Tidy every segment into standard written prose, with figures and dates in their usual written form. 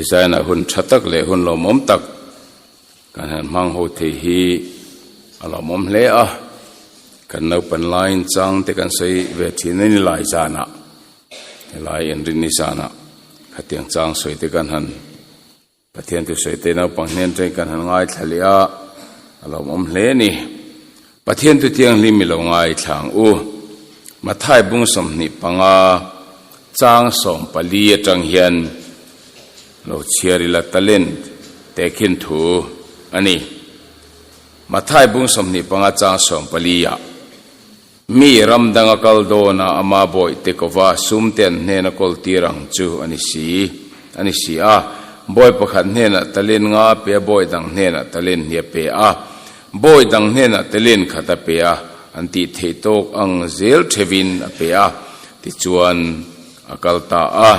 Design ah hun tha tak leh hun lawmawm tak kan han hmang ho thei hi a lawmawm hle a, kan naupan laiin chang te kan sawi ve thin a ni lai zanah helai inrinni zanah khatiang chang sawi te kan han Pathian thusawi te naupang hnen atangin kan han ngaithla leh a, a lawmawm hle a ni. Pathian thu thianghlim i lo ngaithla ang u. Mathai bung 25 chang 14 atang hian lo chhiar ila talent tehkhin thu a ni. Mathai bung 25 chang 14 ah mi ram danga kal dawna ama bawihte kova sumte an hnena kawl tir ang chu a ni si a ni si a. Bawi pakhat hnenah talent nga a pe a, bawi dang hnenah talent hnih a pe a, bawi dang hnenah talent khat a pe a, an tih theih tawk ang zel theuhin a pe a, tichuan a kal ta a.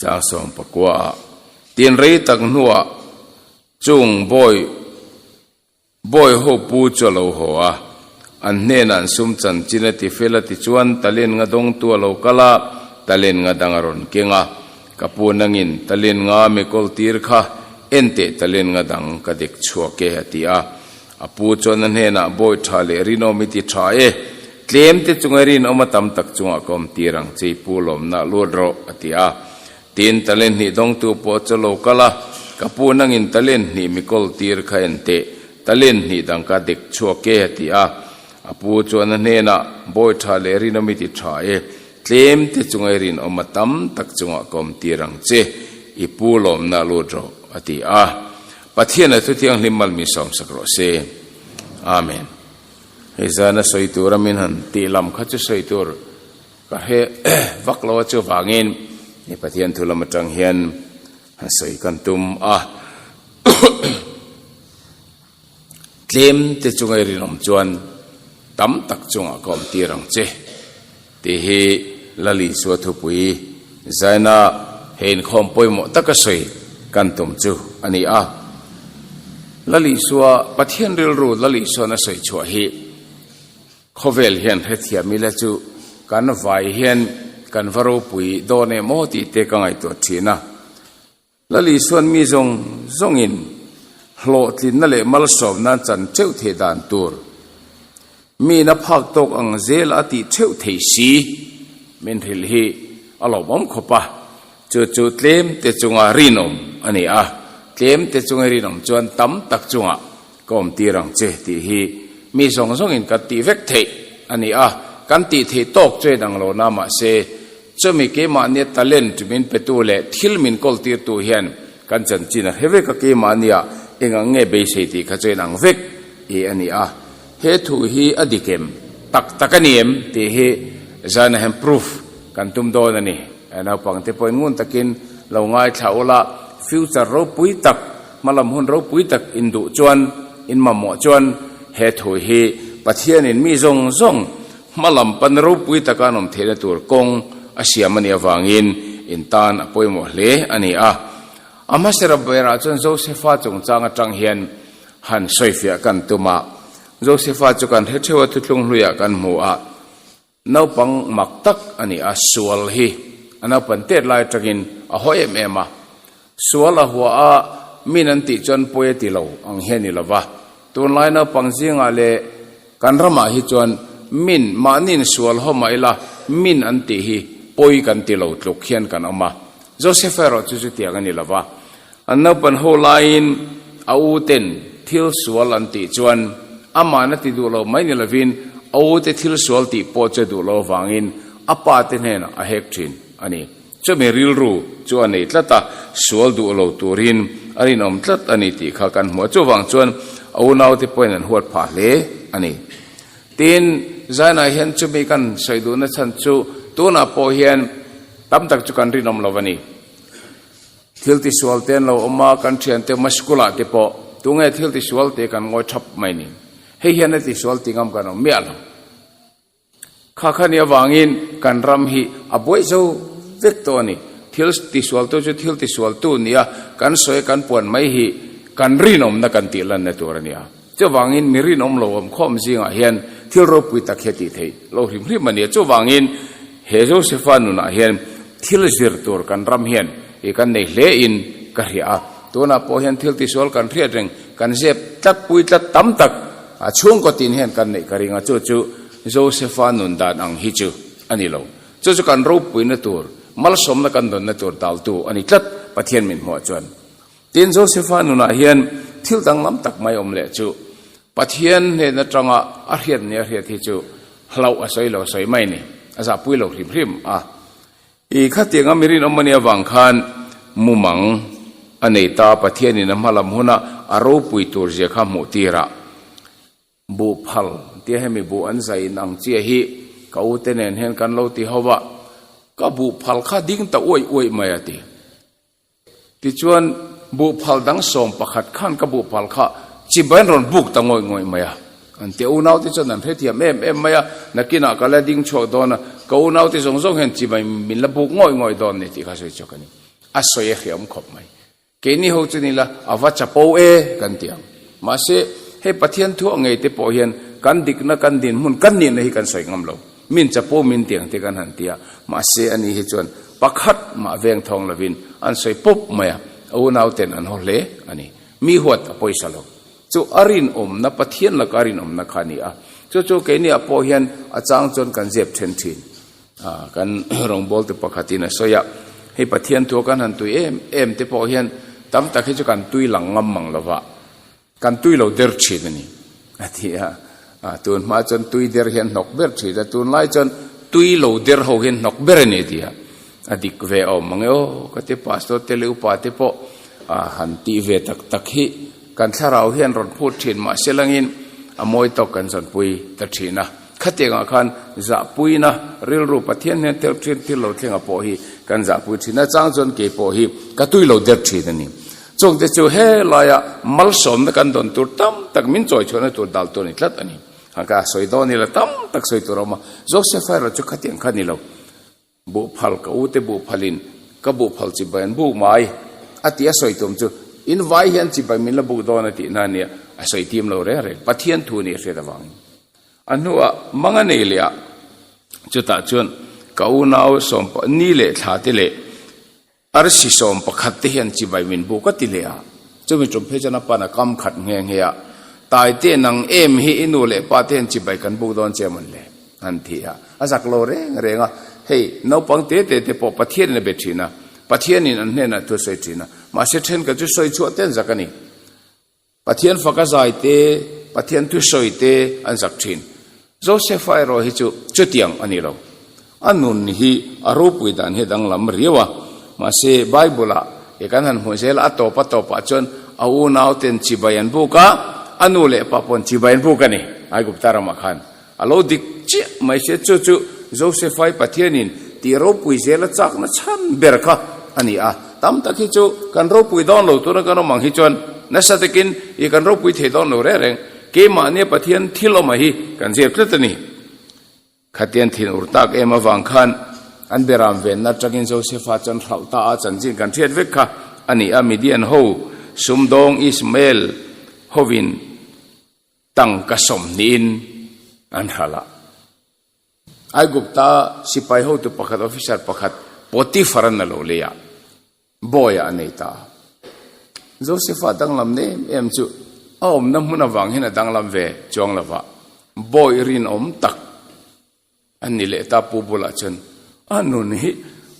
Chang 19 ah tin rei tak hnuah chung bawi Bawi ho pu chu a lo haw a, an hnenah an sum chanchin a ti fel a ti chuan talent nga dawngtu a lo kal a, talent nga dang a rawn keng a, ka pu nangin talent nga mi kawl tir kha en teh talent nga dang ka dek chhuak e a ti a. A pu chuan a hnenah bawi tha leh rinawm i ti tha e, tlem te chunga rinawm a tam tak chungah ka awm tir ang che i pu lawmna lut rawh a ti a. Tin, talent hnih dawngtu pawh chu lo kal a, Ka pu nangin talent hnih mi kawl tir kha en teh, talent hnih dang ka dek chhuak e, a ti a. A pu chuan a hnenah, Bawi tha leh rinawm i ti tha e, tlem te chunga i rinawm a tam tak chungah ka awm tir ang che, i pu lawmna lut rawh, a ti a. Pathian a Thuthianghlim mal min sawmsak rawh se. Amen. Hei zana sawi tura min han tih lam kha chu sawi tur. Ka hre vak lo a chuvangin ni Pathian thu lam atang hian han sawi kan tum a. Tlem te chunga i rinawm chuan tam tak chungah ka awm tir ang che tih hi Lal Isua thupui zaina he inkhawm pawimawh taka sawi kan tum chu a ni a. Lal Isua Pathian rilru Lal Isuan a sawi chhuah hi Khawvel hian hrethiam ila chu kan vai hian kan va ropui dawn em aw tih te ka ngaihtuah thin a. Lal Isuan mi zawng zawngin hlawhtlinna leh malsawmna an chan theuh theih dan tur miin a phak tawk ang zel a tih theuh theih si min hrilh hi a lawmawm khawp a. Chu chu tlem te chunga rinawm a ni a, tlem te chunga rinawm chuan tam tak chungah Ka awm tir ang che tih hi mi zawng zawngin kan tih vek theih a ni a, kan tih theih tawk chu en ang lo na mahse chumi keimahnia talent min petu leh thil min kawl tirtu hian kan chanchin a hre vek a, keimahnia eng ang nge beisei tih kha chu en ang vek i a ni a, he thu hi a dik em? Tak tak a ni em? tih hi zan ahem proof kan tum dawn a ni. Naupangte pawhin ngun takin lo ngaithla ula, future ropui tak Hmalam hun ropui tak in duh chuan, in mamawh chuan he thu hi Pathianin mi zawng zawng hmalam pan ropui taka an awm theihna tur kawng a siam a nih avangin in tan a pawimawh hle a ni a. A hmasera berah chuan Josefa chungchang atang hian han sawifiah kan tum a. Josefa chu kan hre theuh a, thuthlung hluiah kan hmu a. Naupang mak tak a ni a, sual hi a naupan tet lai atangin a haw em em a. Sual a hua a, min an tih chuan pawi a ti lo ang hi a ni lo va. Tunlai naupang zingah leh kan ramah hi chuan min mahniin sual haw mah ila min an tih hi pawi kan ti lo tluk hian kan awm a. Joseph erawh chu chutiang a ni lo va. An naupan ho laiin a u ten thil sual an tih chuan amahna ti duh lo mai ni lovin a u te thil sual tih pawh che duh lo avangin a pa te hnenah a hek thin a ni. Chumi rilru chu a nei tlat a, sual duh lo turin a rinawm tlat a ni tih kha kan hmu a. Chuvang chuan a unaute pawhin an huat phah hle a ni. Tin, Zainah hian chumi kan sawi duhna chhan chu tunah pawh hian tam tak chu kan rinawm lo a ni. Thil tisual te an lo awm a, kan thiante school ah te pawh tunge thil tisual te kan ngawi thap mai ni. Hei hian a tisual ti ngam kan awm miah lo. Kha kha ni avangin kan ram hi a buai zo vek tawh a ni. Thil tisual tu chu thil tisual tu nia kan sawi kan puan mai hi kan rinawmna kan tih lanna tur a nia. Chuvangin mi rinawm lo awm khawm zingah hian thil ropui tak hi a tih theih lo hrim hrim a nia. Chuvangin he Josefa nunah hian thil zir tur kan ram hian i kan nei hle in ka hria a. Tunah pawh hian thil tisual kan hriat reng, kan zep tlat pui tlat tam tak a chhungkaw tin hian kan neih ka ring a, chu chu Josepha nun dan ang hi chu a ni lo. Chu chu kan ropuina tur, malsawmna kan dawnna tur daltu a ni tlat Pathian min hmuah chuan. Tin, Josepha nunah hian thil danglam tak mai awm leh chu Pathian hnen atanga a hriat ni a hriat hi chu hlauh a sawi lo sawi mai ni, a zahpui lo hrim hrim a. I khatianga mi rinawm a nih avang khan mumang a nei ta, Pathianin a hmalam huna a ropui tur zia kha hmuh tirah buh phal tia hemi buh an zai in ang chiah hi ka u te nen hian kan lo ti ho va, ka buh phal kha ding ta uaih uaih mai a ti. Tichuan, buhphal dang 11 khan ka buhphal kha chibai an rawn buk ta ngawih ngawih mai a. An tia unaute chuan an hrethiam em em mai a, nakinah ka la ding chhuak dawn a, ka unaute zawng zawng hian chibai min la buk ngawih ngawih dawn ni tih kha sawi chhuak a ni. A sawi a hriam khawp mai. Keini ho chu ni la, a va chapo e kan ti ang. Mahse, hei Pathian thu a ngei te pawh hian kan dikna, kan dinhmun, kan nihna hi kan sawi ngam lo. Min chapo min ti ang te kan han ti a, mahse ani hi chuan pakhat mah veng thawng lovin an sawi pawp mai a, a unauten an haw hle a ni. Mi huat a pawisa lo. Chu a rinawmna, Pathian laka a rinawmna kha a ni a. Chu chu keiniah pawh hian a chang chuan kan zep then thin. Kan rawngbawltu pakhatin a sawi a, hei Pathian thu a kan han tui em em te pawh hian tam tak hi chu kan tui lang ngam mang lova, Kan tui lo der thin a ni, a ti a. Tun hma chuan tui der hian hnawk ber thin a, tunlai chuan tui lo der ho hian hnawk ber a ni, a ti a. A dik ve awm mang e aw, ka ti pastor te leh upa te pawh han tih ve tak tak hi kan thlarau hian rawn phut thin mahse langin a mawi tawk kan zawnpui ta thin a. Khatiangah khan zahpuina rilru Pathian hnen tel thin thil lo thlenga pawh hi kan zahpui thin a, chang chuan kei pawh hi ka tui lo der thin a ni. Chungte chu helaia malsawmna kan dawn tur tam tak min chawi chhuahna tur dal tur a ni tlat a ni. Han ka sawi dawn ila tam tak sawi tur a awm a, Joseph erawh chu khatiang kha ni lo. Buhphal ka ute buhphalin ka buhphal chibai an buk mai a ti a sawi tum chu in vai hian chibai min la buk dawn a tih na nia a sawi tim lo reng reng Pathian thu nih a hriat avangin. A hnuah mang a nei leh a, chutah chuan ka unau sawm ni leh thla te leh Arsi 11 te hian chibai min buk a ti leh a, chumi tum phei chuan a pan a kam khat nghe nghe a, Taite nang em hi i nu leh pa te hian chibai kan buk dawn che mawn le? an ti a, a zak lo reng reng a, hei naupang te te te pawh Pathianin a be thin a, Pathianin an hnenah thu a sawi thin a, mahse thenkhat chu sawi chhuah te an zak a ni. Pathian faka zai te, Pathian thusawi te an zak thin. Josepha erawh hi chu chutiang a ni lo. A nun hi a ropui dan hi a danglam riau a. Mahse, Bible-ah i kan han hmuh zel a, a tawp a tawpah chuan a unauten chibai an buk a, a nu leh pa paw'n chibai an buk a ni, Aigupta ramah khan. A lo dik chiah mai sia, chu chu Josephai Pathianin tih ropui zela chakna chhan ber kha a ni a. Tam tak hi chu kan ropui dawn lo tura kan awm ang hi chuan nasa takin i kan ropui thei dawn lo reng reng. Keimahnia Pathian thil awma hi kan zir tlat a ni. Khatian thin ur tak em avang khan an beram venna atangin Josepha chuan hralh ta a chanchin kan hriat vek kha a ni a. Midian ho sumdawng Ismael hovin Tangka 20in an hralh a. Aigupta sipai hotu pakhat, officer pakhat, Potiphar an a lo lei a, bawiah a nei ta a. Josepha danglam nem em chu a awmna hmun avang hian a danglam ve chuang lo va, bawi rinawm tak an ni leh ta. Pu bulah chuan a nun hi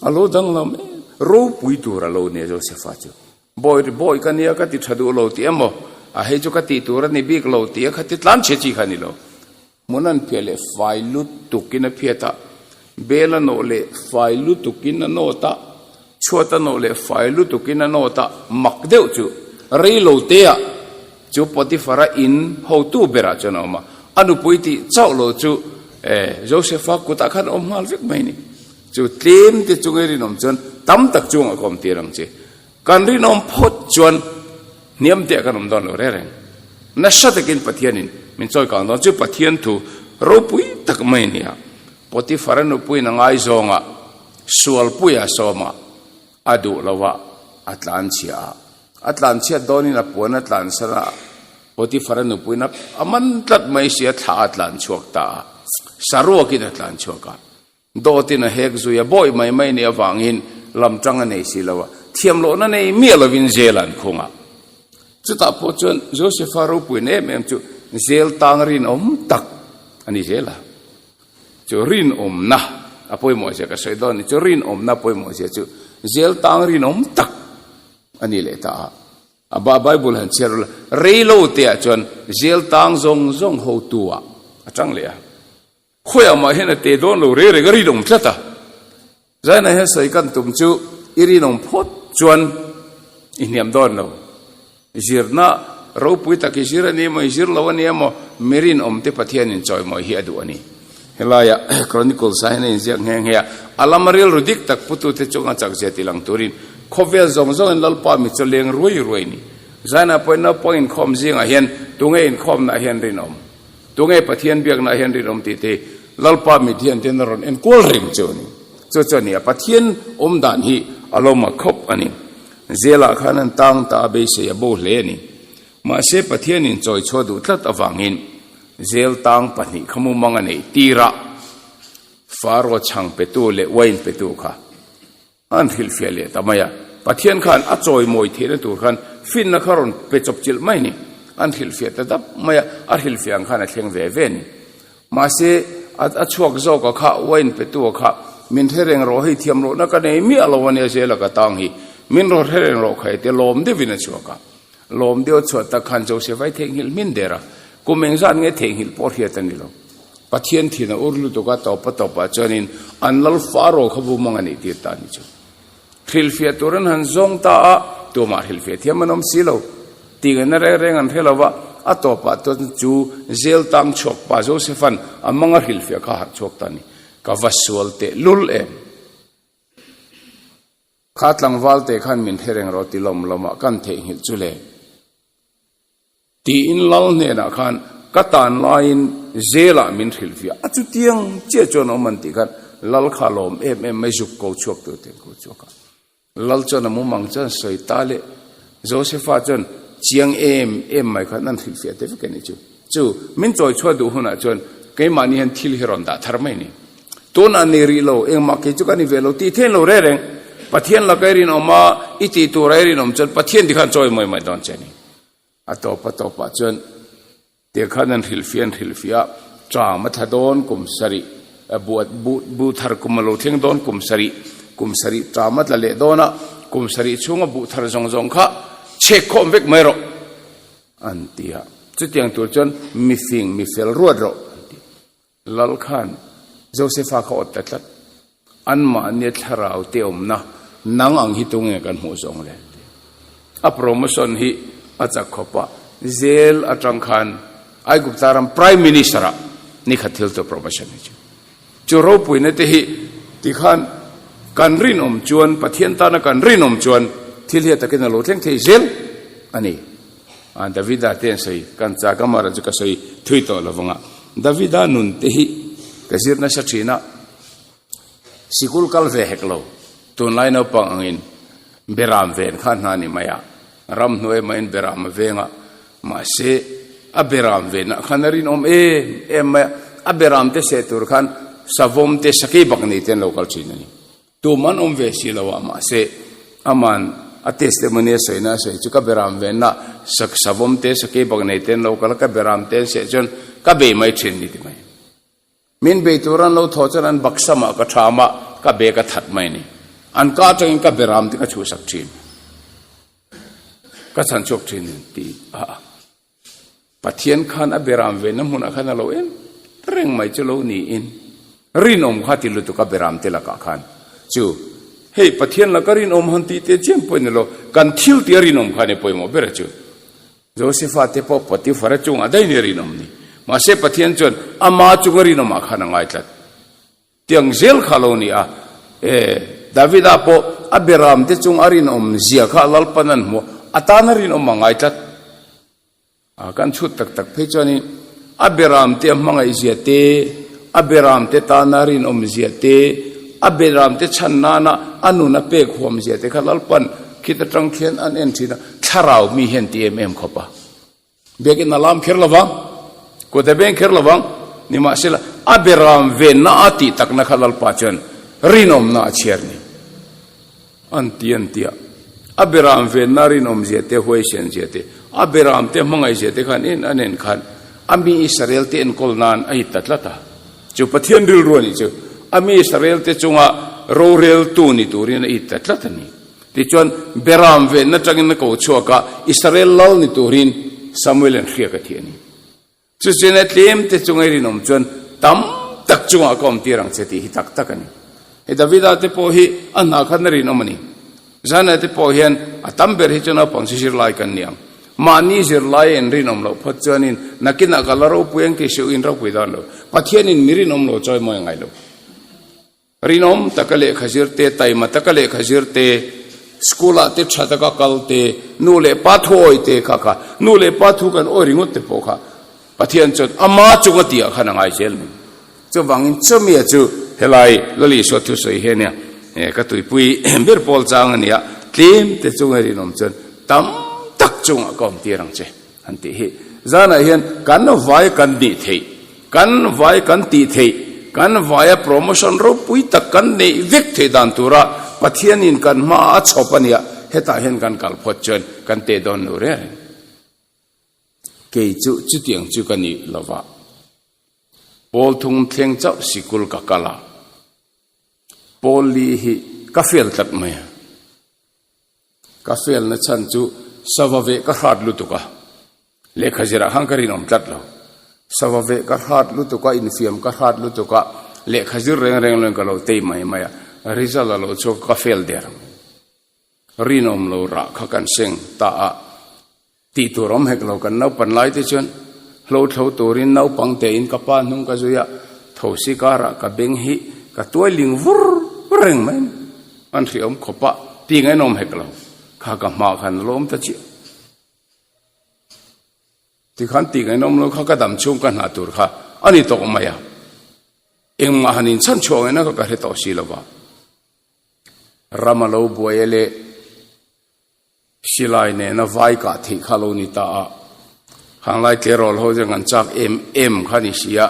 a lo danglam em, ropui tur a lo ni a Josepha chu. Bawi bawi ka nia ka ti tha duh lo tih emaw, a hei chu ka tih tur a ni bik lo tih a kha ti tlan chhe chi kha a ni lo. Hmun an phiah leh fai lutukin a phiat a, bel a nawh leh fai lutukin a nawt a, chhuat a nawh leh fai lutukin a nawt a, mak deuh chu rei lo teah chu Potiphar-a in hotu berah chuan a awm a, a nupui tih chauh lo chu Joseph-a kutah khan a awm nghal vek mai a ni. Chu tlem te chunga i rinawm chuan tam tak chungah ka awm tir ang che. Kan rinawm phawt chuan hniam teh kan awm dawn lo reng reng. Nasa takin Pathianin min chawi kang dawn. Chu Pathian thu ropui tak mai a ni a. Potiphar-a nupuiin a ngaizawng a, sualpui a sawm a, a duh lo a, a tlanchhia a. A tlanchhiat dawnin a puan a tlansan a, Potiphar-a nupuiin a man tlat mai si a, thla a tlanchhuak ta a, saruakin a tlanchhuak a. Dawtin a hek zui a, bawi mai mai nih avangin lam tang a nei si lo a. Thiam lohna nei miah lovin zel an khung a. Chutah pawh chuan Josefa ropuina em em chu zel tang rinawm tak a ni zel a. Chu rinawmna a pawimawh zia ka sawi dawn a ni. Chu rinawmna pawimawh zia chu zel tang rinawm tak a ni leh ta a. A Bible han chhiar ula, rei lo te ah chuan zel tang zawng zawng hotu ah a tang leh a. Khawiah mah hian a te dawn lo reng reng a rinawm tlat a. Zainah hian sawi kan tum chu i rinawm phawt chuan i hniam dawn lo. Zirna ropui tak i zir a ni emaw i zir lo a ni emaw mi rinawm te Pathianin chawimawi hi a duh a ni. Helaia Chronicles ah hian a inziak nghe nghe a, a lama rilru dik tak putute chunga chakzia ti lang turin khawvel zawng zawngin Lalpa mi chu leng ruai ruai a ni. Zainah pawhin naupang inkhawm zingah hian tunge inkhawmnaah hian rinawm? Tunge Pathian biaknaah hian rinawm tih te Lalpa mit hian tin a rawn enkual reng chu a ni. Chu chu a ni a, Pathian awm dan hi a lo mak khawp a ni. Zelah khan an tang ta a beisei a bo hle a ni. Mahse Pathianin chawi chhuah duh tlat avangin zel tang pahnih kha mumang a neih tirah Faro chhang petu leh wine petu kha An hrilhfiah leh ta mai a, Pathian khan a chawimawi theihna tur khan finna kha rawn pe chawp chilh mai a ni. An hrilhfiah ta dap mai a, a hrilhfiah ang khan a thleng ve ve a ni. Mahse, a chhuak zawka kha, wine petua kha, min hre reng rawh, hei thiam lohna ka nei miah lo a nia zela ka tang hi, min rawn hre reng rawh kha e tia lawm deuhin a chhuak a. Lawm deuh a chhuah tak khan Joseph ai theihnghilh hmin der a, kum engzat nge theihnghilh pawh hriat a ni lo. Pathian thin a ur lutuk a, tawpa tawpah chuanin an lal Faro kha vumang a nih tir ta a ni chu. Hrilhfiah tur an han zawng ta a, tumah hrilhfiah thiam an awm si lo. Tihngaihtna reng reng an hre lo va, a tawpah chuan chu zel tang chhuak pa Joseph-a'n a manga hrilhfiah kha a harh chhuak ta a ni. Ka va sual teh lul em! Kha tlangval te khan min hre reng rawh ti lawm lawmah kan theihnghilh chu le. Tiin lal hnenah khan ka tan laiin zelah min hrilh viah a chutiang chiah chuan awm an tih khan lal kha lawm em em mai zuk ko chhuak tur te an ko chhuak a. Lal chuan a mumang chuan sawi ta leh Josefa chuan chiang em em mai khan an hrilh fiah te vek a ni chu. Chu min chawi chhuah duh hunah chuan keimahni hian thil hi rawn dah thar mai a ni. Tunah ni rih lo, engmah kei chu ka ni ve lo tih thein lo reh reng. Pathian laka i rinawm a, i tih tura i rinawm chuan Pathian tikhan chawi mawi mai dawn che a ni. A tawp a tawpah chuan tir khan an hrilhfiah an hrilhfiah a, ṭam a thla dawn kum sarih, buh thar kum a lo thleng dawn kum sarih, kum sarih ṭam a tla leh dawn a, kum sarih chhunga buh thar zawng zawng kha chhek khawm vek mai rawh an ti a. Chutiang tur chuan mifing mifel ruat rawh an ti. Lal khan Josefa kha awt ta tlat. Anmahnia thlarau te awmna nang ang hi tunge kan hmuh zawng le? A promotion hi a chak khawp a, zel atang khan Aigupta ram Prime Minister ah nikhat thil chu promotion hi chu. Chu ropuina te hi tikhan kan rinawm chuan Pathian tana kan rinawm chuan thil hi a takin a lo thleng thei zel a ni. A Davida te an sawi, kan chak a mara chu ka sawi thui tawh lo vang a. Davida nun te hi ka zir nasa thin a, sikul kal ve hek lo, tunlai naupang angin beram ven kha hna ni mai a, ramhnuai maiin beram a veng a, mahse a beram venah khan a rinawm em em mai a, a beram te seh tur khan savawm te sakei bak nei te an lo kal thin a ni. Tum an awm ve si lo a, mahse aman a testimony a sawina a sawi chu ka beram venna sak savawm te sakei bak nei te an lo kal a, ka beram te an seh chuan ka bei mai thin ni ti mai. Min bei tur an lo thaw chuan an baksam ah ka tham a, ka bag a that mai a ni. An ka atangin ka beram te ka chhuhsak thin. Ka chhan chhuak thin ti a. Pathian khan a beram venna hmunah khan a lo en reng mai chu lo niin rinawm kha ti lutuk a beram te lakah khan chu hei Pathian laka rinawm han tih te chiam pawh ni lo kan thil tia rinawm khan i pawimawh ber a chu Josefa te pawh Potifara chungah daih ni rinawm ni mahse Pathian chuan ama chunga rinawmah khan a ngai tlat. Tiang zel kha lo ni a, e, Davida pawh a beram te chung a rinawm zia kha Lalpan an hmu, a tan a rinawm a ngai tlat. A kan chhut tak tak phei chuanin a beram te a hmangaih zia te, a beram te tana rinawm zia te, a beram te chhan nana a nun a pek huam zia te kha Lalpan khit atang khian an en thin a, thlarau mi hian ti em em khawp a. Biakinn a lam kher lovang, kut a beng kher lovang, nimahsela a beram venna a tih takna kha Lalpa chuan rinawmna a chhiar ni. An ti an ti a. A beram venna rinawmzia te, huaisianzia te, a beram te hmangaihzia te khan en a nen khan a mi Israel te enkawl nan a it ta tlat a. Chu Pathian rilru a nih chu a mi Israel te chunga roreltu ni turin a it ta tlat a ni. Tichuan, beram venna tangin a ko chhuak a, Israel lal ni turin Samuel-a'n hriak a thi a ni. Chuchuan a tlem te chunga i rinawm chuan tam tak chungah ka awm tir ang che tih hi tak tak a ni. Hei Davida te pawh hi a hna khan a rinawm a ni. Zana te pawh hian a tam ber hi chu naupang chu zirlai kan ni ang. Mahni zirlai in rinawm loh phawt chuanin nakinah ka la ropui ang tih suh in ropui dan lo. Pathianin mi rinawm lo chawi mawi ngai lo. Rinawm taka lehkha zir te, taima taka lehkha zir te, school ah te tha taka kal te, nu leh pa thu awi te kha kha, nu leh pa thu kan awi ringawt te pawh kha Pathian chuan ama chunga tih ah khan a ngai zel mai. Chuvangin chumia chu helai Lal Isua thusawi hi ania, ka tuipui ber pawl chang ania, tlem te chunga rinawm chuan tam tak chungah ka awm tir ang che han tih hi. Zanah hian kan vai kan nih theih, kan vai kan tih theih, kan vaia promotion ropui tak kan neih vek theih dan tura Pathianin kan hmaah a chhawp ania, hetah hian kan kal phawt chuan kan teh dawn lo reng reng. Kei chu chutiang chu ka nih lova, Pawl thung thleng chauh sikul ka kal a, Pawl li hi ka fel tlat mai a. Ka felna chhan chu sava veh ka hrat lutuk a, lehkha zirah khan ka rinawm tlat lo. Sava veh ka hrat lutuk a, infiam ka hrat lutuk a, lehkha zir reng reng loin ka lo tei mai mai a, result a lo chhuak a, ka fel der mai. Rinawm lo rah kha kan seng ta a, tih tur awm hek lo kan naupan lai te chuan hlothlo turin naupang tein ka pa hnung ka zui a, thosi karah ka beng hi ka tuai ling vur reng mai a ni. An hriawm khawp a, ti ngainawm hek lo kha ka hma khan a lawm ta chiah. Tikhan tih ngainawm lo kha ka dam chhung ka hna tur kha a ni tawh mai a, engmah han inchhan chhuah ngaihna kha ka hre tawh si lo va. Ram a lo buai a leh silai nena vai kah theih kha lo ni ta a, hanglai tleirawl ho chuan kan chak em em kha ni si a,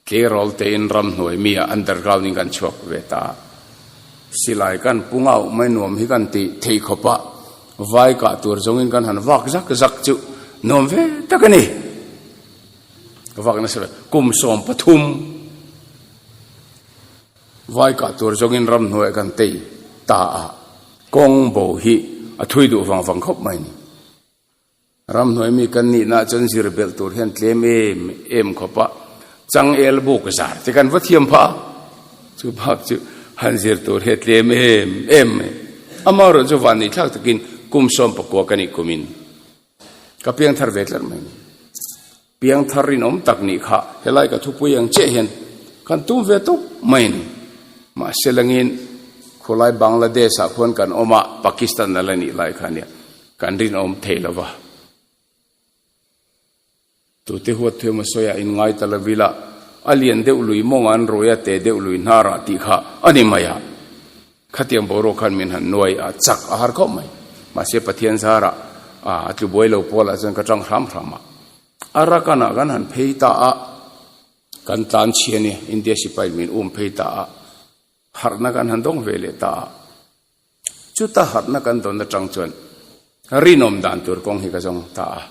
tleirawl tein ramhnuai mi ah underground in kan chhuak ve ta a, silai kan pu ngauh mai nuam hi kan tih theih khawp a, vai kah tur zawngin kan han vak zak zak chu nuam ve tak a ni. Ka vak nasa ve, kum 13. Vai kah tur zawngin ramhnuai kan tei ta a, kawng bo hi a thui duh vang vang khawp mai ni. Ramhnuai mi kan nihna chuan zir belh tur hian tlem em em khawp a, changel buk zar te kan va thiam phah a, chu bak chu han zir tur hi a tlem em em mai. Amaherawh chu van nih thlak takin kum 19 ka nih kumin ka piang thar ve tlat mai ni. Piangthar rinawm tak nih kha helai ka thupui ang chiah hian kan tum ve tawp mai a ni. Mahse langin khawlai Bangladesh ah khuan kan awm a, Pakistan a la nih lai kha nia kan rinawm thei lo va. Tute huat thu emaw sawi ah inngai ta lo ila, a lian deuh lui mawng an rawi a, te deuh lui hnar ah tih kha a ni mai a. Khatiang boruak khan min han nuai a, chak a har khawp mai. Mahse Pathian zarah a tlu buai lo pawl ah chuan ka tang hram hram a. Arakan ah kan han phei ta a, kan tlan chhia ni, India sipai min um phei ta a, harhna kan han dawng ve leh ta a. Chuta harhna kan dawn atang chuan rinawm dan tur kawng hi ka zawng ta a.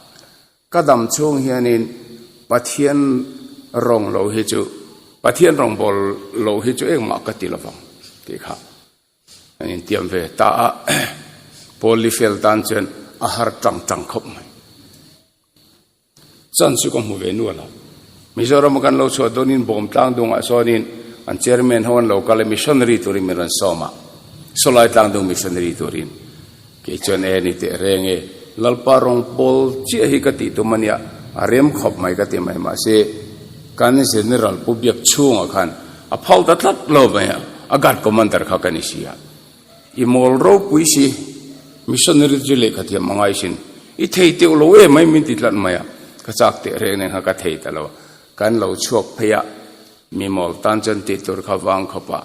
Ka dam chhung hianin Pathian rawng lo hi chu, Pathian rawngbâwl lo hi chu engmah ka ti lovang tih kha an intiam ve ta a. Paul Lifel tan chuan a har tang tang khawp mai. Chan chu ka hmu ve nual a. Mizoram a kan lo chhuah dawnin Bawmtlang dungah sawnin an chairman ho an lo kal a, missionary turin min rawn sawm a, Sawlai Tlangdung missionary turin. Kei chuan e ni teh reng e, Lalpa rawng pawl chiah hi ka tih tum a nia, a rem khawp mai ka ti mai mahse kan General Pu Biak chhungah khan a phal ta tlat lo mai a, a guard commander kha ka ni si a. I mawl ropui si, missionary chu lehkha thiam a ngai sin, i thei teuh lo em mai min ti tlat mai a, ka chak teh reng nen kha ka thei ta lo a, kan lo chhuak phei a, mi mawl tan chuan tih tur kha vang khawp a,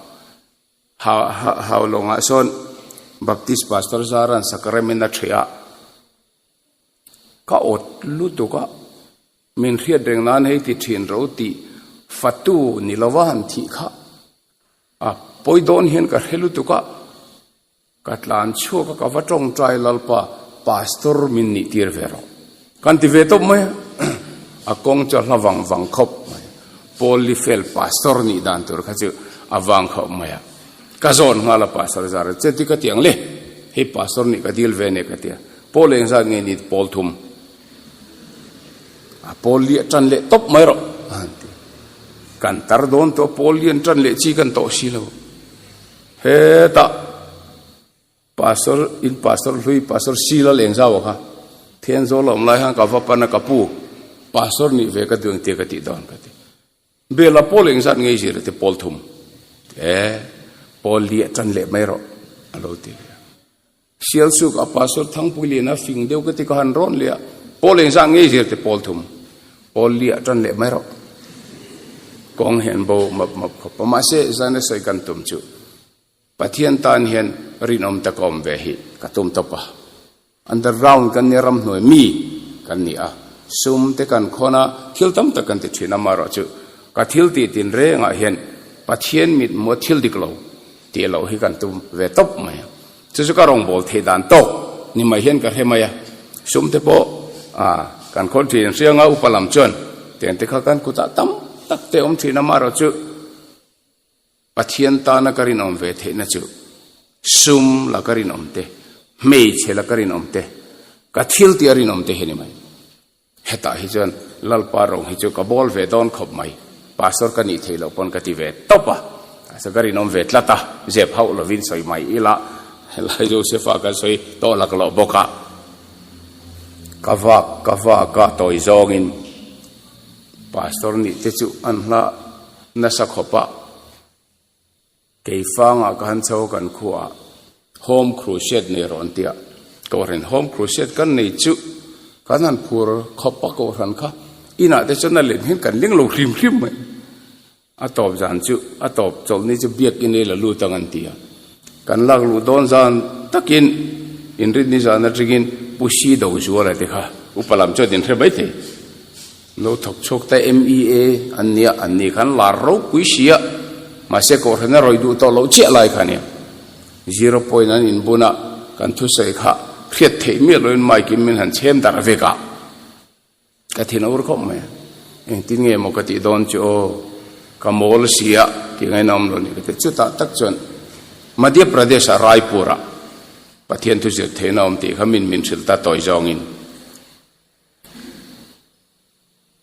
hau lawngah sawn Baptist Pastor Zaran sacrament a ṭheh a, ka awt lutuk a, min hriat reng nan hei ti ṭhin ro tih fatu ni lova han thih kha a pawi dawn hian ka hre lutuk a. Ka tlan chhuak a, ka va tawngtai Lalpa, Pastor min nih tir ve rawh. Kan ti ve tawp mai a, a kawng chu a hla vang vang khawp mai a. Paul Lifel Pastor nih dan tur kha chu a vang khawp mai a. Ka zawn nghal a Pastor zar a, cheti ka ti ang le, hei Pastor nih ka dil ve nia ka ti a. Paul eng zat nge ni Paul thum. A Paul liah tan leh tawp mai rawh a han ti. Kan tar dawn tawh a Paul lian tan leh chi kan tawh si lo. Hetah Pastor in Pastor hlui Pastor Sila Lengzau kha Thenzawl a awm lai khan ka va pan a ka pu Pastor nih ve ka duh engtia ka tih dawn ka ti. Bela pawl engzat ngei zir a ti pawl thum e pawl liah tan leh mai rawh a lo ti leh a. Sialsuk a Pastor Thangpui Liana fing deuh ka ti ka han rawn leh a, Pawl engzah ngei zir ti pawl thum, pawl liah tan leh mai rawh. Kawng hian bo map map khawp a, mahse zan a sawi kan tum chu Pathian tan hian rinawm tak a awm ve hi ka tum tawp a. Underground kan nia ramhnuai mi kan ni a, sum te kan khawn a, thil tam tak kan ti thin a, amaherawhchu ka thil tih tin rengah hian Pathian mithmuh a thil dik lo tih loh hi kan tum ve tawp mai a. Chu chu ka rawngbâwl theih dan tawk ni mai hian ka hre mai a, sum te pawh kan khawn thin hrianga upa lam chuan tiang te kha kan kutah tam tak te awm thin a, amaherawhchu Pathian tana ka rinawm ve theihna chu sum la ka rinawm te, hmeichhe la ka rinawm te, ka thil tih a rinawm te hi a ni mai. Hetah hi chuan Lalpa rawng hi chu ka bawl ve dawn khawp mai, Pastor ka nih theih loh pawn ka ti ve tawp a, mahse ka rinawm ve tlat a, zep hauh lovin sawi mai ila, helai Joseph-a kan sawi tawh lak loh bawk a, ka vak ka vak a tawi zawngin Pastor nih te chu an hla nasa khawp a. Keifangah ka han chho kan khuaah Home Crusade nei rawh an ti a, Kohhran Home Crusade kan nei chu kan han phur khawp a Kohhran kha inah te chuan a len hian kan ling lo hrim hrim mai. A tawp zan chu a tawp chawlhni chu biakin ei la lut ang an ti a, kan lak luh dawn zan takin inrinni zan atangin Pu Si Do Zuala te kha upa lam chuan in hre maithei. Lo thawk chhuak ta MEA an nia, an ni khan lar ropui si a, mahse kohhran a rawi duh tawh loh chiah lai kha nia. Zero point an inbun a, kan thusawi kha hriat theih miah loin mic in min han chhem darh vek a, ka thin a ur khawp mai a, engtin nge maw ka tih dawn chu aw, ka mawl si a tih ngaihna awm lo ni ka ti. Chutah tak chuan Madhya Pradesh ah Raipur ah Pathian thu zir theihna awm tih kha min min hrilh ta tawi zawngin.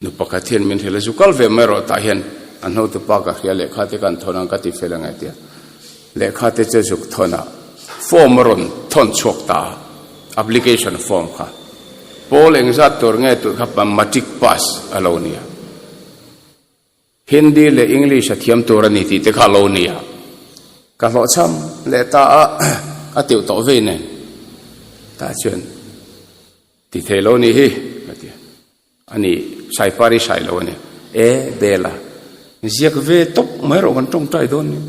Nu pakhat hian min hrilh a, zu kal ve mai rawh tah hian an hotu pa ka hria lehkha te kan thawn ang ka ti fel angai tia. Lehkha te chu zuk thawn a, form a rawn thawn chhuak ta a, application form kha. Pawl engzat tur nge tih kha matric pass a lo nia. Hindi leh English a thiam tur a ni tih te kha a lo nia. Ka hlawhchham leh ta a, a teuh tawh vei nen. Tah chuan ti thei lo ni hi ka ti a. Ani Saipar i hrai lo a ni. E Bela, ziak ve tawp mai rawh kan tawngtai dawn ni.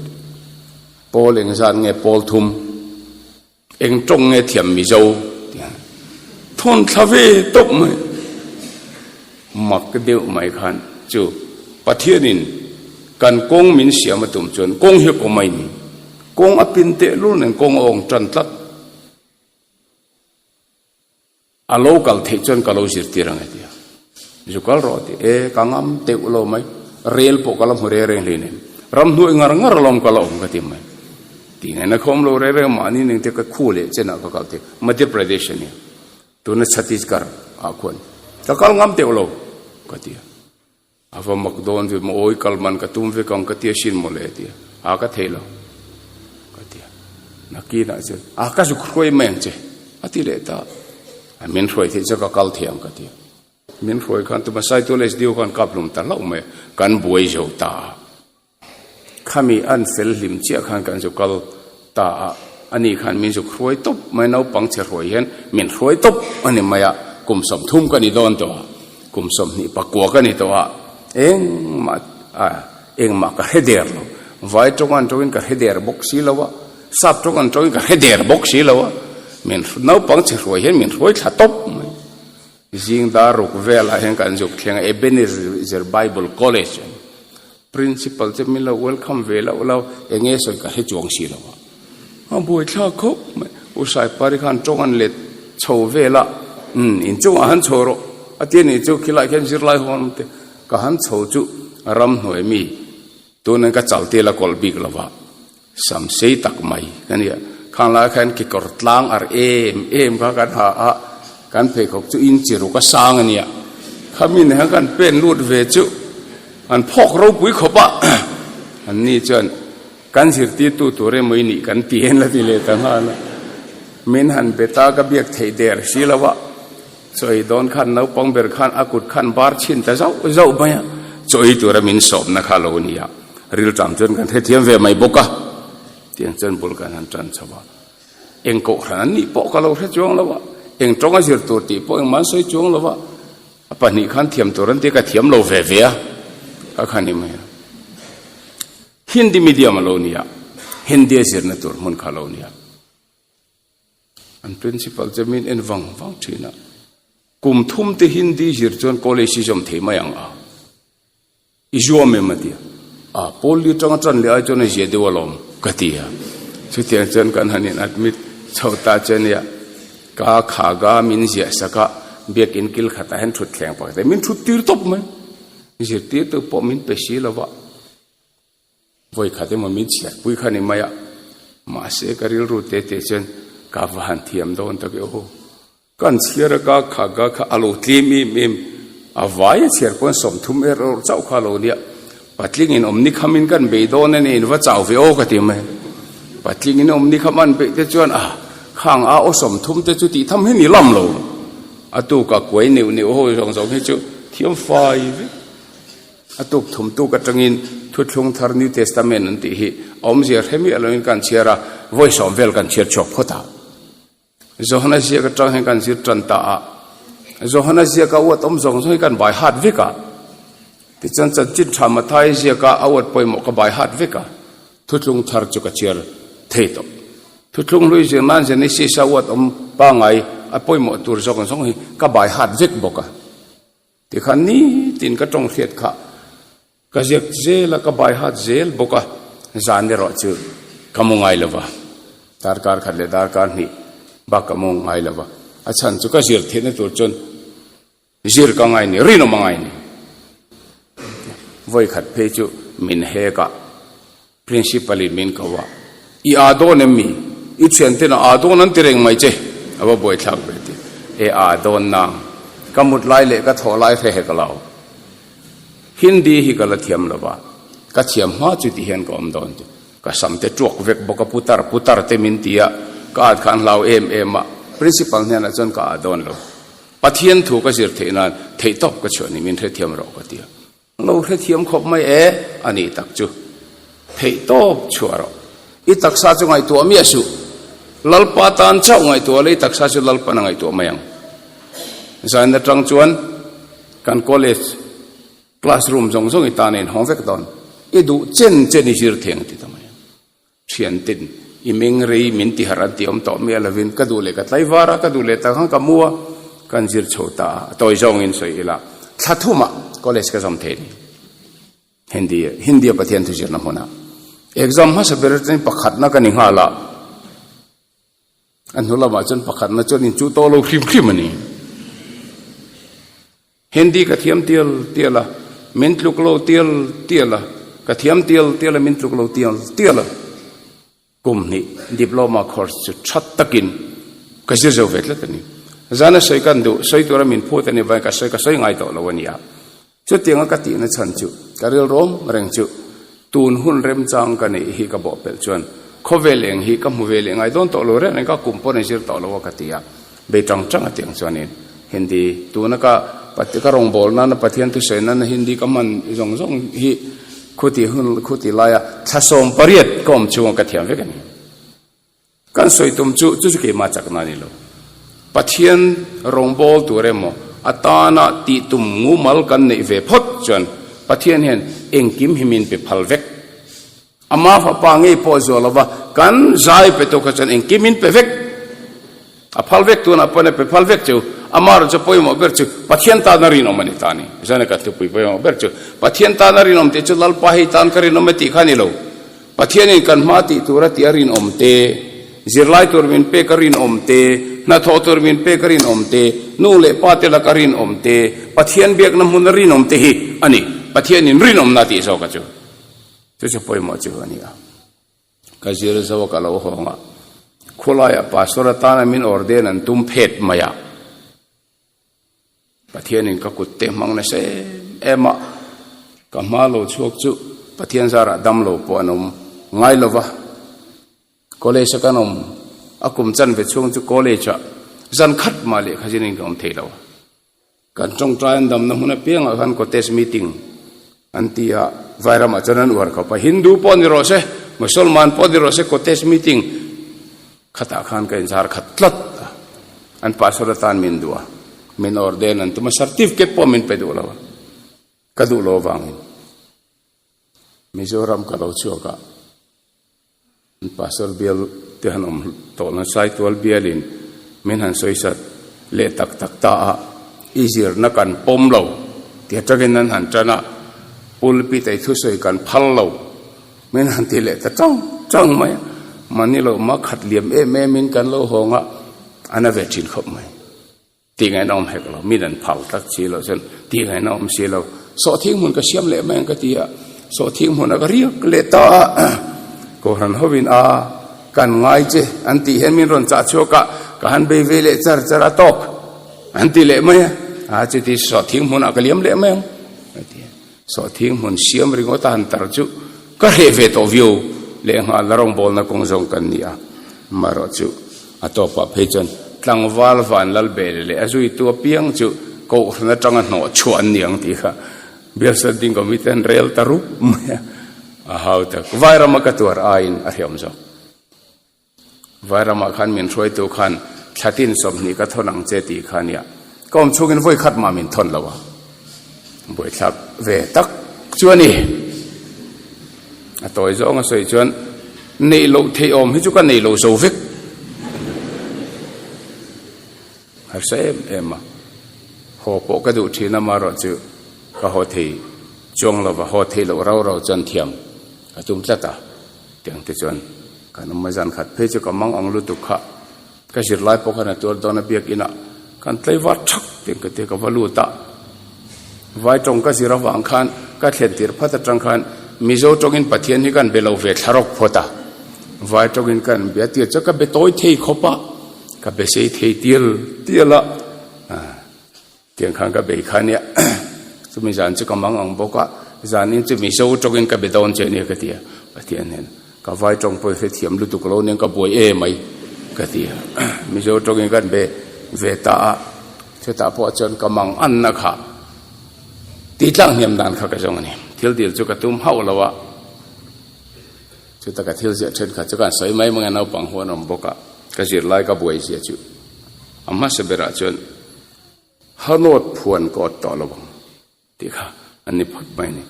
Pawl engzat nge pawl thum? Eng tawng nge thiam Mizo tih a thawn thla ve tawp mai. Mak deuh mai khan chu Pathianin kan kawng min siam a tum chuan kawng hi a kawm a ni. Kawng a pin teh lul nen kawng a awng tan tlat. A lo kal theih chuan ka lo zirtir ang e ti a. Zu kal rawh a ti. E, ka ngam teuh lo mai. Rel pawh ka la hmu reng reng hleinem. Ramhnuai ngar ngar alawm ka la awm ka ti mai. Tih ngaihna kha awm lo reng reng mahni ning te ka khu leh chenah ka kal thei. Madhya Pradesh a nia. Tuna Chhattisgarh ah khuan ka kal ngam teuh lo ka ti a. A va mak dawn ve maw, awi kal man ka tum vek ang ka ti asin mawle a ti a, a ka thei lo ka ti a, nakinah chuan a ka zuk hruai mai ang che a ti leh ta, a min hruai theih chuan ka kal thei ang ka ti a, min hruai khan tuma Saitual SDO khan kap hlum ta hlauh mai a, kan buai zo ta a. Khami an fel hlim chiah khan kan zu kal ta a, ani khan min zuk hruai tawp mai, naupang chhe hruai hian min hruai tawp a ni mai a, kum 30 ka ni dawn tawh a, kum 24 ka ni tawh a, engmah a engmah ka hre der lo, vai tawng an tawngin ka hre der bawk si lo a, sap tawng an tawngin ka hre der bawk si lo a, min naupang chhe hruai hian min hruai thla tawp mai. Zing dar ruk velah hian kan zuk thleng a, Ebenezer Bible College a ni. Principal chu min lo welcome ve loh lo, eng nge sawi ka hre chuang si lo a. A buaithlak khawp mai. U Saipari khan tawng an let chho vel a, umm inchungah han chho rawh a ti a nih chu khilaiah khian zirlai ho an awm te. Ka han chho chu ramhnuai mi tunin ka chal tel a kawlh bik lo va, sam sei tak mai ka nia. Khang laiah khan kekawr tlang ar em em kha kan ha a, kan pheikhawk chu inchi ruk a sang a nia. Khami nen khan kan pen lut ve chu an phawk ropui khawp a, anni chuan Kan zirtirtu tur emaw i nih kan ti en la ti leh ta nghal a. Min han be ta ka biak theih der si lo a, chaw ei dawn khan naupang ber khan a kut khan bar chhin ta zauh zauh mai a, chaw ei tura min sawmna kha lo ni a, rilṭam chuan kan hrethiam ve mai bawk a, tiang chuan bul kan han ṭan chho a. Eng kohhran an nih pawh ka lo hre chuang lo a, eng ṭawng a zir tur tih pawh engmah an sawi chuang lo a, A pahnih khan thiam tur an ti ka thiam lo ve ve a, ka khan i mai a. Hindi medium a lo nia, Hindi a zirna tur hmun kha a lo nia. An principal chu min en vang vang thin a, kum thum te Hindi zir chuan college hi zawm thei mai ang a, i zuam em a ti a, a pawl li atanga tan leh ai chuan a zia deuh alawm ka ti a, chutiang chuan kan han in admit chho ta che nia, ka khaga min ziah sak a, biakin kil khatah hian thut thleng pakhat a, min thut tir tawp mai. Zirtirtu pawh min pe si lo va, vawikhat emaw min chhiatpui kha ni mai a, mahse ka rilru te te chuan ka va han thiam dawn tak e aw. Kan chhiar a ka kha ka kha a lo tlim em em, a vai a chhiar pawn 30 er awrh chauh kha a lo nia, patlingin awm ni khamin kan bei dawn a ni, in va chau ve aw ka ti mai. Patlingin awm ni kham an beih te chuan a khang a aw 30 te chu tih tham hi ni lam lo. A tuk a kuai neuh neuh ho zawng zawng hi chu thiam fai vek. A tuk thum tuk atangin Thuthlung Thar New Testament an tih hi a awmzia hre miah loin kan chhiar a, vawi sawm vel kan chhiar chhuak phawt a. Johana ziak atang hian kan zir tan ta a, Johana ziaka uat awm zawng zawng hi kan bai hat vek a. Tichuan chanchin tha Mathai ziaka a uat pawimawh ka bai hat vek a. Thuthlung Thar chu ka chhiar thei tawh. Thuthlung hlui zir nan Genesis a uat awm pangai a pawimawh tur zawng zawng hi ka bai hat vek bawk a. Tikhan nitin ka tawng hriat kha ka ziak zel a, ka bai hat zel bawk a, zan erawh chu ka mu ngai lo va, darkar khat leh darkar hnih bak ka mu ngai lo va, a chhan chu ka zir theihna tur chuan Zir ka ngai ni, rinawm a ngai ni. Vawi khat phei chu min hek a, Principal in min ko a, I aa dawn em mi? I thianten a aa dawn an ti reng mai che, a va buaithlak ve ti. E aa dawn nang, ka mut lai leh ka thawh lai hre hek lo. Hindi hi ka la thiam lo va, ka thiam hma chu ti hian ka awm dawn ti. Ka sam te tuak vek bawk a, putar putar te min ti a, ka at kha an hlau em em a, Principal hnenah chuan ka aa dawn lo. Pathian thu ka zir theih nan theihtawp ka chhuah ni min hrethiam rawh ka ti a. Lo hrethiam khawp mai e, a nih tak chu. Theihtawp chhuah rawh. I taksa chu ngaihtuah miah suh. Lalpa tan chauh ngaihtuah la i taksa chu Lalpan a ngaihtuah mai ang. Zain atang chuan kan college classroom zawng zawng i tan a inhawng vek dawn. I duh chen chen i zir thei ang ti ta mai ang. Thianten i meng rei min ti harh an ti awm tawh miah lovin ka duh leh ka tlaivar a, ka duh leh tak ang ka mu a, kan zir chho ta a, a tawi zawngin sawi ila thla thumah college ka zawm thei ni. Hindi Hindia Pathian thu zirna hmunah exam hmasa ber atangin pakhatna ka ni nghal a, a hnu lamah chuan pakhatna chuan in chu tawh lo hrim hrim a ni. Hindi ka thiam tial tial a, min tluk lo tial tial a, ka thiam tial tial a, min tluk lo tial tial a. Kum hnih diploma course chu tha takin ka zir zo ve tlat a ni. Zana sawi kan duh, sawi tura min phut a ni vain ka sawi ka sawi ngai tawh lo a nia. Chutianga ka tihna chhan chu ka rilrawm reng chu tun hun remchang ka neih hi ka bawhpelh chuan khawvel eng hi ka hmu ve leh ngai dawn tawh lo reng reng ka kum pawn a zir tawh lo a ka ti a. Bei tang tang a tiang chuanin Hindi tuna ka ka rawngbâwl nana Pathian thusawi nana Hindi ka hman zawng zawng hi khuti hun khuti laia thla 18 ka awm chhunga ka thiam vek a ni. Kan sawi tum chu chu chu keimah chakna a ni lo. Pathian rawngbâwl tur emaw a tana tih tum ngumal kan neih ve phawt chuan Pathian hian engkim hi min pe phal vek. Ama fapa ngei pawh zuah lova kan zai pe tu kha chuan engkim in pe vek. A phal vek tunah pawn a pe phal vek chu. Ama rawh chu pawimawh ber chu Pathian tana rinawm a ni ta a ni. Zana kan thupui pawimawh ber chu Pathian tana rinawm tih chu Lalpa hei tan ka rinawm e tih kha a ni lo. Pathianin kan hma tih tura tih a rinawm te. Zirlai tur min pek a rinawm te, hnathawh tur min pek a rinawm te, nu leh pa te laka rinawm te, Pathian biakna hmuna rinawm te hi a ni. Pathianin rinawmna tih zawka chu chu chu pawimawh chu a ni a. Ka zir zo a ka lo hawng a, khawlaiah pastor atana min ordain an tum phet mai a. Pathianin ka kut te hmang nasa em em a, ka hma lo chhuak chu Pathian zarah dam lo pawh an awm ngai lo va. College a kan awm a kum chanve chhung chu college ah zan khat mah lehkha zin in ka awm thei lo. Kan tawngtai an damna hmun apiangah khan cottage meeting an ti a, Vairamah chuan an uar khawp a, Hindu pawh ni rawh se, Musalman pawh ni rawh se cottage meeting khatah khan ka inzar khat tlat a, an pastor atan min duh a, min ordain an tum a, certificate pawh min pe duh lo a, ka duh lo avangin Mizoram ka lo chhuak a. Pastor bial te han awm tawh lo, Saitual bialin min han sawisat leh tak tak ta a, i zirna kan pawm lo ti atangin an han tan a, pulpit a i thusawi kan phal lo min han ti leh ta chang chang mai a, mahni lo mah khat liam em em in kan lo hawng a, a na ve thin khawp mai. Tih ngaihna awm hek lo, min an phal tlat si lo chuan tih ngaihna awm si lo. Sawhthing hmun ka siam leh mai ang ka ti a, sawhthing hmun a ka riak leh ta a, Kohhran hovin a kan ngai che an tih hian min rawn chah chhuak a, ka han bei ve leh char char a tawk an ti leh mai a, a chuti sawhthing hmunah ka liam leh mai ang a ti a. Sawhthing hmun siam ringawt a han tar chu ka hreh ve tawh viau lehnghal a rawngbawlna kawng zawng kan ni a, amaherawhchu a tawpah phei chuan tlangval van lal bel leh a zuitu apiang chu kohhran atanga hnawh chhuah an ni ang tih kha Bial Standing Committee an rel ta rup mai a, a hau tak. Vairama ka tuar aiin a hreawm zawk. Vairamah khan min hruaitu khan thlatin 20 ka thawn ang che tih kha nia. Ka awm chhungin vawi khat mah min thawn lo a. Buaithlak ve tak chu a ni. A tawi zawng a sawi chuan neih loh theih awm hi chu ka nei lo zo vek. Harsa em em a. Haw pawh ka duh thin a marawh chu ka haw thei chuang lo va, haw thei loh rau rau chuan thiam a tum tlat a. Tiang te chuan kan awm a, zan khat phei chu ka mang ang lutuk kha ka zirlai pawh khan a tuar dawn a biak inah kan tlaivar thak tiang ka tia ka va lut a, vai tawng ka zir avang khan ka thlen tir phat atang khan Mizo tawngin Pathian hi kan be lo ve thla rawk phawt a, vai tawngin kan be a tir chuan ka be tawi thei khawp a, ka be sei thei tial tial a. Tiang khan ka bei kha nia, chumi zan chu ka mang ang bawk a, zanin chu Mizo tawngin ka be dawn che nia ka ti a, Pathian hian ka vai tawng pawh i hrethiam lutuk lo nia ka buai e mai ka ti a, Mizo tawngin kan be ve ta a, chutah pawh chuan ka mang anna kha tih tlang hniam dan kha ka zawng a ni, thil dil chu ka tum hauh lo a, chuta ka thil ziah thenkhat chu kan sawi mai mai a, naupang huan awm bawk a, ka zirlai ka buai zia chu a hmasa berah chuan. Hanawt phuan ka awt tawh lo ang tih kha an ni phawt mai a ni.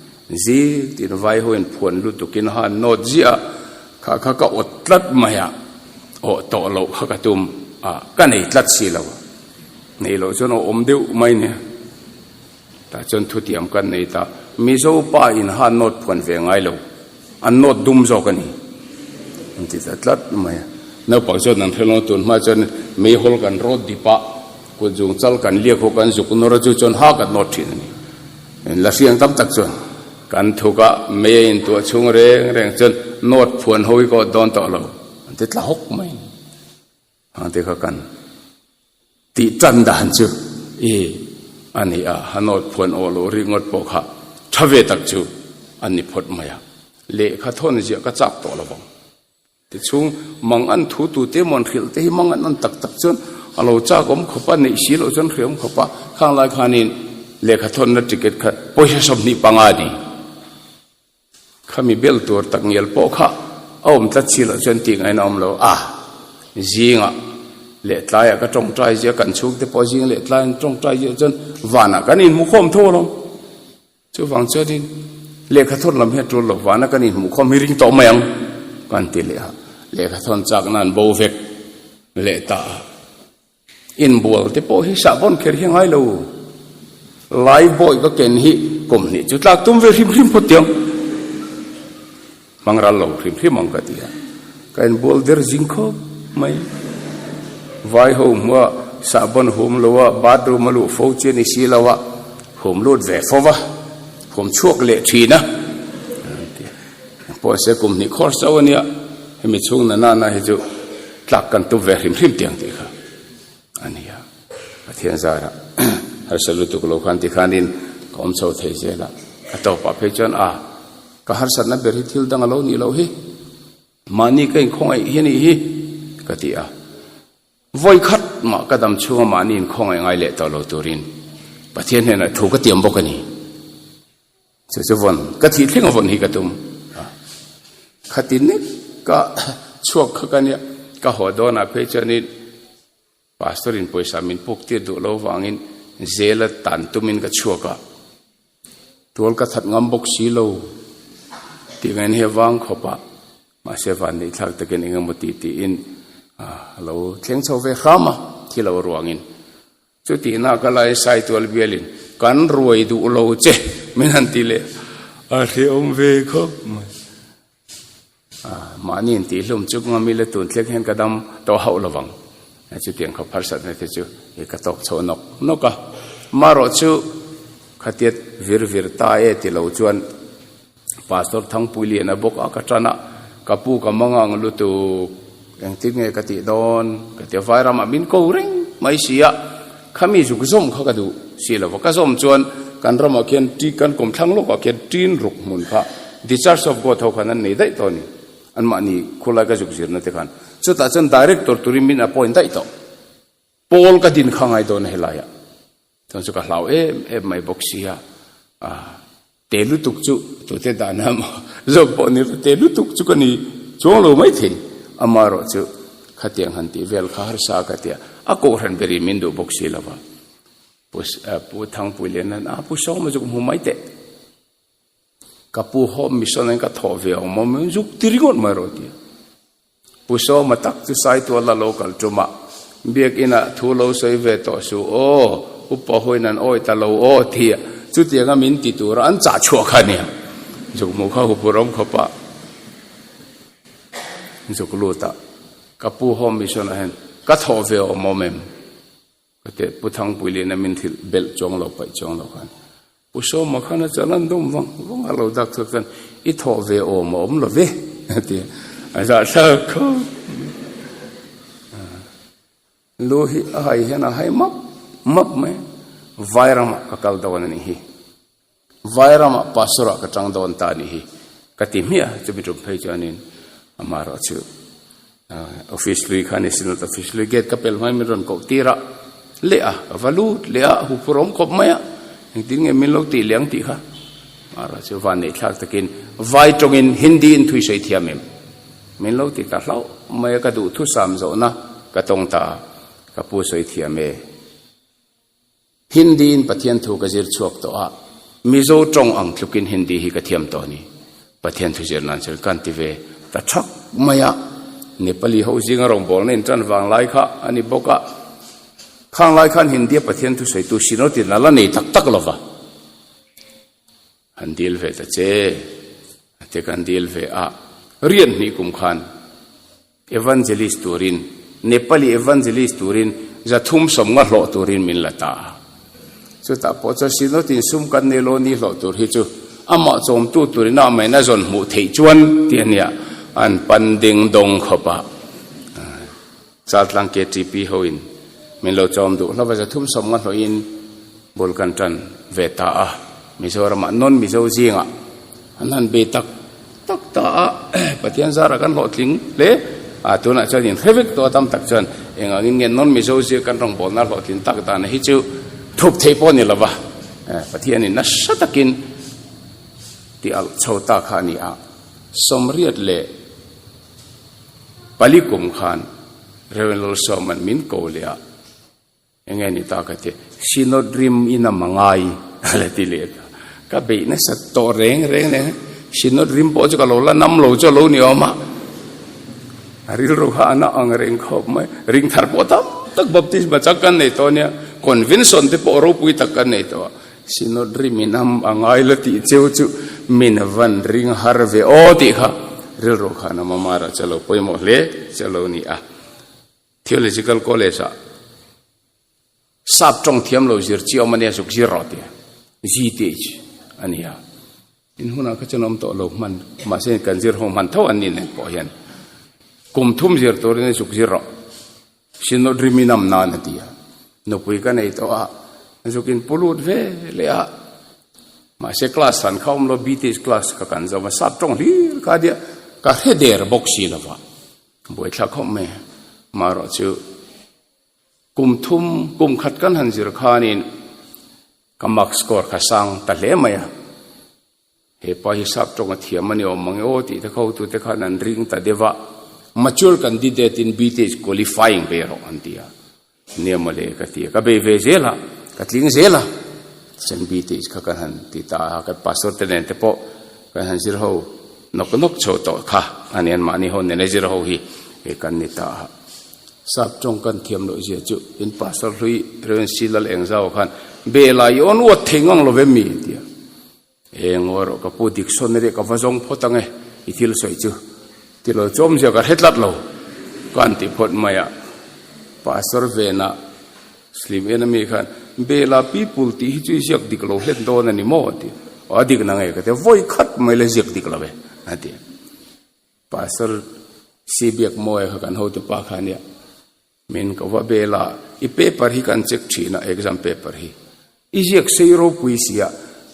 Zing tiin vai hoin phuan lutukin ha an nawt ziah a, kha kha ka awt tlat mai a, awh tawh loh kha ka tum a, ka nei tlat si lo. Nei loh chuan awh awm deuh mai nia. Tah chuan thutiam kan nei ta, Mizo pa in ha nawt phuan ve ngai lo, an nawt dum zawk a ni an ti ta tlat mai a. Naupang chuan an hre lo, tun hma chuan meihawl kan rawt dip a, kut zung chal kan liak ho kan zuk nawr a, chu chuan ha kan nawt thin a ni. La hriang tam tak chuan kan thuk a, mei a intuah chhung reng reng chuan nawt phuan ho hi ka awt dawn tawh lo an ti tla hawk mai a ni. Hang te kha kan tih tan dan chu i a ni a, Hanawt phuan awh loh ringawt pawh kha tha ve tak chu a ni phawt mai a, lehkha thawn ziah ka chak tawh lo vang. Tichhung mang an thu tu te mawn hrilh te hi mang an an tak tak chuan a lo chak awm khawp a, neih si loh chuan hre awm khawp a, khang lai khanin lehkha thawnna ticket kha pawisa 25 a ni. Khami bel tur tak ngial pawh kha a awm tlat si loh chuan tih ngaihna awm lo a, zingah leh tlaiah ka tawngtai zia kan chhungte pawh zing leh tlai an tawngtai zia chuan vanah kan inhmukhawm tho alawm. Chuvang chuanin lehkha thawn lam hi a tul lo, vana kan inhmuhkhawm hi ring tawh mai ang kan ti leh a, lehkha thawn chakna an bo vek leh ta a. Inbual te pawh hi sahbawn kher hi a ngai lo. Lai bawi ka ken hi kum hnih chu tlak tum ve hrim hrim phawt tiang. Hmang ral lo hrim hrim ang ka ti a. Ka inbual der zing khawp. mai. Vai ho hmua sahbawn hum lo a, bathroom a luh fo chi a ni si lo a, hum lut ve fo va, hum chhuak leh thin a. Pawh se kum hnih course chauh a nia, hemi chhung na nana hi chu tlak kan tup ve hrim hrim tiang tih kha a ni a. Pathian zarah harsa lutuk lo khan tikhanin ka awm chho thei zel a, a tawpah phei chuan a ka harsatna ber hi thil dang a lo nih loh hi, mahni ka inkhawngaih hi a nih hi ka ti a. Vawi khat mah ka dam chhunga mahni inkhawngaih ngai leh tawh lo turin Pathian hnenah thu ka tiam bawk a ni. Chu chu vawn ka thih thleng a vawn hi ka tum a. Khati nek ka chhuak kha ka nia, ka haw dawnah phei chuanin Pastor in pawisa min puk tir duh lo vangin zela tan tumin ka chhuak a. Tual ka that ngam bawk si lo tih ngain hi a vang khawp a, mahse van neih thlak takin eng emaw tih tiin a lo thleng chho ve hram a, thi lo ruangin. Chutihna ka lai Saitual bialin kan ruai duh lo che min han ti leh a hrehawm ve khawp mai. Mahni in tihhlum chu ngam ila tun thleng hian ka dam tawh hauh lovang. Chutiang khawp harsatna te chu ka tawk chho nawk nawk a. Marawh chu khatiat vir vir ta e ti lo chuan Pastor Thangpui Liana bawk a ka tan a, ka pu ka mang ang lutuk engtin nge ka tih dawn ka ti a, Vairamah min ko reng mai si a, khami zuk zawm kha ka duh si lo va, ka zawm chuan kan ramah khian kan kawmthlang lawkah khian tin ruk hmun kha The Church of God ho khan an nei daih tawh a ni. Anmahni khulai ka zuk zirna te khan. Chutah chuan director turin min appoint daih tawh. Pawl ka din kha ngai dawn a helaiah. Chuan chu ka hlau em em mai bawk sia. Ah, te lutuk chu tute dan a maw zawk pawh ni te lutuk chu ka ni chuang lo mai thei. Amaherawh chu khatiang han tih vel kha harsa ka tia. A kohhran berin min duh bawk si lova. Pu Thangpui Lianan a Pu Sawma chu ka hmu mai teh. Ka pu hawp mission in ka thawh ve ang maw min zuk ti ringawt mai rawh tia. Pu Sawma tak chu Saituala lo kal tum a, biakinah thu lo sawi ve tawh suh aw, upa hawiin an awi ta lo aw tia chutianga min ti tura an chah chhuah kha nia. Zuk hmuh kha huphurh awm khawp a, zuk lut a, ka pu hawp mission ah hian ka thawh ve awm awm em? Ka teh Pu Thangpuiliana min hrilh belh chuang lo paih chuang lo khan Pu Sawma khan a chal an dawm vang vang a lo dak chhuak chuan i thawh ve awm a awm lo ve a ti a, a zahthlak khawp lu hi a hai hian a hai map map mai Vairamah ka kal dawn a nih hi Vairamah pastor ah ka tang dawn ta a nih hi ka ti hmiah chumi tum phei chuanin amaherawh chu Office hlui kha a ni Synod Office hlui gate ka pel hmai min rawn koh tir a, leh a, ka va lut leh a, huphur awm khawp mai a, engtin nge min lo tih leh ang tih kha mara chu van neih thlak takin vai tawngin Hindi in thui sawi thiam em min lo ti ta hlauh mai a, ka duh thusam zawhna ka tawng ta a, ka pu sawi thiam e. Hindi in Pathian thu ka zir chhuak tawh a, Mizo tawng ang tlukin Hindi hi ka thiam tawh a ni. Pathian thu zir nan chuan kan ti ve ta thak mai a, Nepali ho zinga rawngbawlna in tan vang lai kha a ni bawk a, khang lai khan Hindi a Pathian thu sawitu Synod-in a la nei tak tak lo va. Han dil ve ta che, a ti kan dil ve a, rian hnih kum khan Evangelist turin, Nepali Evangelist turin 300 nga hlawh turin min la ta a. Chutah pawh chuan Synod-in sum kan nei lo ni hlawh tur hi chu amah chawmtu turin a amahin a zawn hmuh theih chuan ti a nia, an pan ding dawng khawp a. Chaltlang KTP hoin min lo chawm duh hlauh a, 300 nga hlawhin bul kan tan ve ta a. Mizoramah non-Mizo zingah an han bei tak tak ta a, Pathian zarah kan hlawhtling hle a, tunah chuan inhre vek tawh a tam tak chuan engangin nge non-Mizo zir kan rawngbawlna hlawhtlin tak dan hi chu thup theih pawh a ni lo va, Pathianin nasa takin ti alh chho ta kha a ni a, 84 kum khan Rev. Lalsawma'n min ko leh a. Enge ni ta ka ti, Synod rim in a mangai a la ti leh ta. Ka beih nasa tawh reng reng reng, Synod rim pawh chu ka lo la nam lo chu a lo ni awm a. A rilru kha a na ang reng khawp mai. Ring thar pawh tam tak baptisma chak kan nei tawh a nia, convention te pawh ropui tak kan nei tawh a. Synod rim in a mangai la tih cheu chu min van ring har ve aw tih kha rilru khan a mamara chu a lo pawimawh hle chu a lo ni a. Theological College ah Sap tawng thiam lo zir chi awm ania zuk zir rawh tia GTH ania. In hunah kha chuan awm tawh lo hman mahse kan zir ho hman tho an ni nen pawh hian kum thum zir turin zuk zir rawh Synod riminam nan a ti a. Nupui ka nei tawh a zuk in pu lut ve leh a mahse class han kha awm lo BTH class ka kan zo va sap tawng hlir kha ania ka hre der bawk si lova buaithlak khawp mai marawh chu Kum thum, kum khat kan han zir khanin ka mark score kha sang ta hle mai a. He pa hi sap tawng a thiam a ni awm mang e aw tih te kha hotute khan an ring ta deuh a. Mature candidate in BTH qualifying ve rawh an ti a. Nia mawle ka ti a, ka bei ve zel a, ka tling zel a. Chuan BTH kha kan han ti ta a, kan pastor te nen te pawh kan han zir ho nawk nawk chho tawh kha a ni, anmahni ho nena zir ho hi kan ni ta a. Sap tawng kan thiam loh zia chu in pastor hlui Rev. C. Lal Engzau khan bela i awn uat thei ngang lo ve mi ti a. Eng aw erawh ka pu dictionary ka va zawng phawt ang e i thil sawi chu ti lo chawm zia ka hre tlat lo ka an ti phawt mai a. Pastor vena slim en ami khan bela people tih hi chu i ziak dik lo hlen dawn a ni maw a ti a. Aw a dik na nge ka ti a, vawi khat mai la ziak dik lo ve a ti a. Pastor Si Biak Mawi kha kan hotu pa kha ania, min ko va bel a, i paper hi kan check thin a, exam paper hi. I ziak sei ropui sia,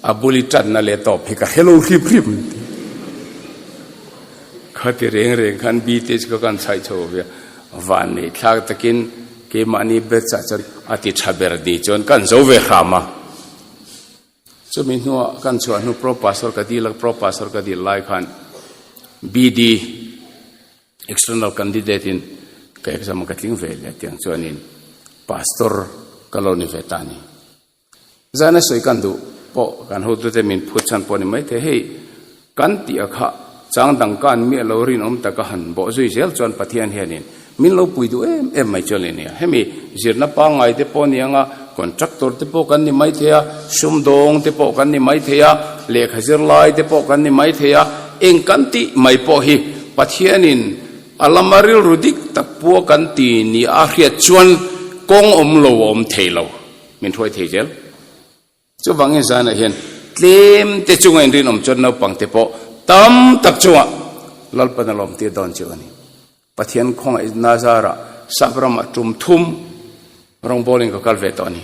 a bul i tanna leh tawp hi ka hre lo hrip hrip an ti. Khati reng reng khan BTech kha kan chhaih chho ve a, van nei thlak takin keimahni batch ah chuan a ti tha ber ni chuan kan zo ve hram a. Chumi hnuah kan chhuah hnu Pro Pastor ka dil a, Pro Pastor ka dil lai khan BD external candidate in ka exam a ka tling ve leh tiang chuanin Pastor ka lo ni ve ta a ni. Zana sawi kan duh pawh kan hotute min phut chhan pawh a ni maithei, hei Kan tih a kha chang dang kan miah lo rinawm taka han bawh zui zel chuan Pathian hianin min lo pui duh em em mai chuan nia. Hemi zirna pangngai te pawh ni anga contractor te pawh kan ni mai thei a, sumdawng te pawh kan ni mai thei a, lehkha zirlai te pawh kan ni mai thei a, eng kan tih mai pawh hi Pathianin a lama rilru dik tak pua kan ti ni a hriat chuan kawng awm lo a awm thei lo min hruai thei zel. Chuvangin zanah hian tlem te chunga inrinawm chuan naupang te pawh tam tak chungah Lalpan a lawmtir dawn chu a ni. Pathian khawngaih Nazarah sap ramah tum thum rawngbawlin ka kal ve tawh a ni.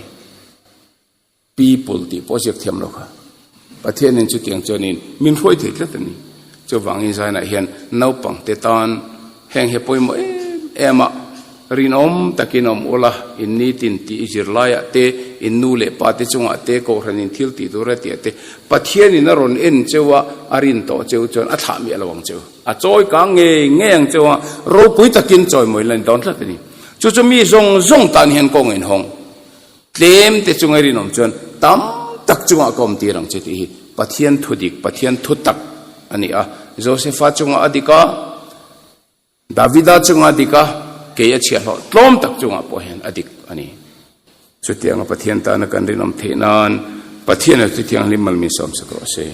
People tih pawh ziak thiam lo kha. Pathianin chutiang chuanin min hruai thei tlat a ni. Chuvangin zanah hian naupang te tan heng hi pawimawh em em a. Rinawm takin awm ula, in nitin tih i zirlaiah te, in nu leh pa te chungah te, kohhran in thil tih tur a tih ah te, Pathianin a rawn en cheu a, a rin tawh cheu chuan a thlah miah lo ang cheu. A chawi kang ngei ngei ang cheu a, ropui takin chawimawi la ni dawn tlat a ni. Chu chu mi zawng zawng tan hian kawng inhawng. Tlem te chunga rinawm chuan tam tak chungah ka awm tir ang che tih hi Pathian thu dik, Pathian thu tak a ni a. Josefa chungah a dik a. Davida chunga dik a, kei a chhiahhlawh tlawm tak chungah pawh hian a dik a ni. Chutianga Pathian tana kan rinawm theih nan Pathian a Chuthianghlim mal min sawmsak rawh se.